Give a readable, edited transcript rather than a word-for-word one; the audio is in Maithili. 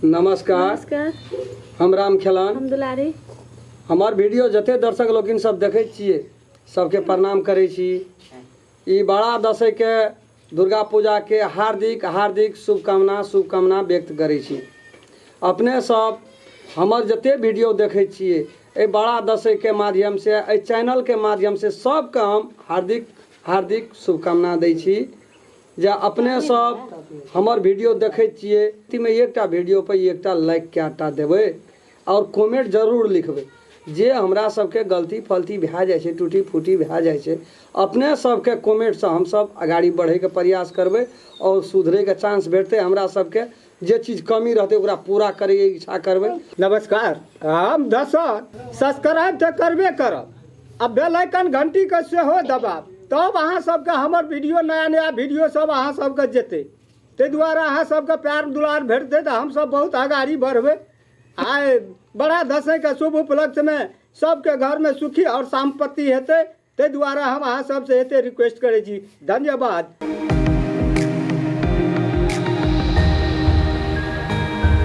नमस्कार। नमस्कार। हम राम खेलन। हम दुलारी। हमर वीडियो जते दर्शक लोकिन सब देखै छियै सबके प्रणाम करै छी। ई बड़ा दशैं के दुर्गा पूजा के हार्दिक हार्दिक शुभकामना शुभकामना व्यक्त करै छी। अपने सब हमर जते वीडियो देखै छियै एहि बड़ा दशैं के माध्यम से, एहि चैनल के माध्यम से सबके हम हार्दिक हार्दिक शुभकामना दै छी। जे अपने सब हमर वीडियो देखै छियै तीमे एकटा वीडियो पर एकटा लाइक कए टा देबै और कमेंट जरूर लिखबै। जे हमरा सबके गलती फलती भए जाइ छै, टूटी फूटी भए जाइ छै, अपने सबके कमेंटसँ हमसब अगाड़ी बढ़ैके प्रयास करबै और सुधरैके चांस भेटतै। हमरा सबके जे चीज कमी रहतै ओकरा पूरा करैके इच्छा करबै। नमस्कार, हम दशरथ। सब्सक्राइब तऽ करबे करब आ बेल आइकन घंटीके सेहो दबाब, तब अहाँ सबके हमर वीडियो, नया नया वीडियो सब अहाँ सबके जेतै। ताहि दुआरे अहाँ सबके प्यार दुलार भेटतै तऽ हमसब बहुत अगाड़ी बढ़बै। आइ बड़ा दशैंके शुभ उपलक्ष्यमे सबके घरमे सुखी आओर सम्पत्ति हेतै, ताहि दुआरे हम अहाँ सबसँ एते रिक्वेस्ट करै छी। धन्यवाद।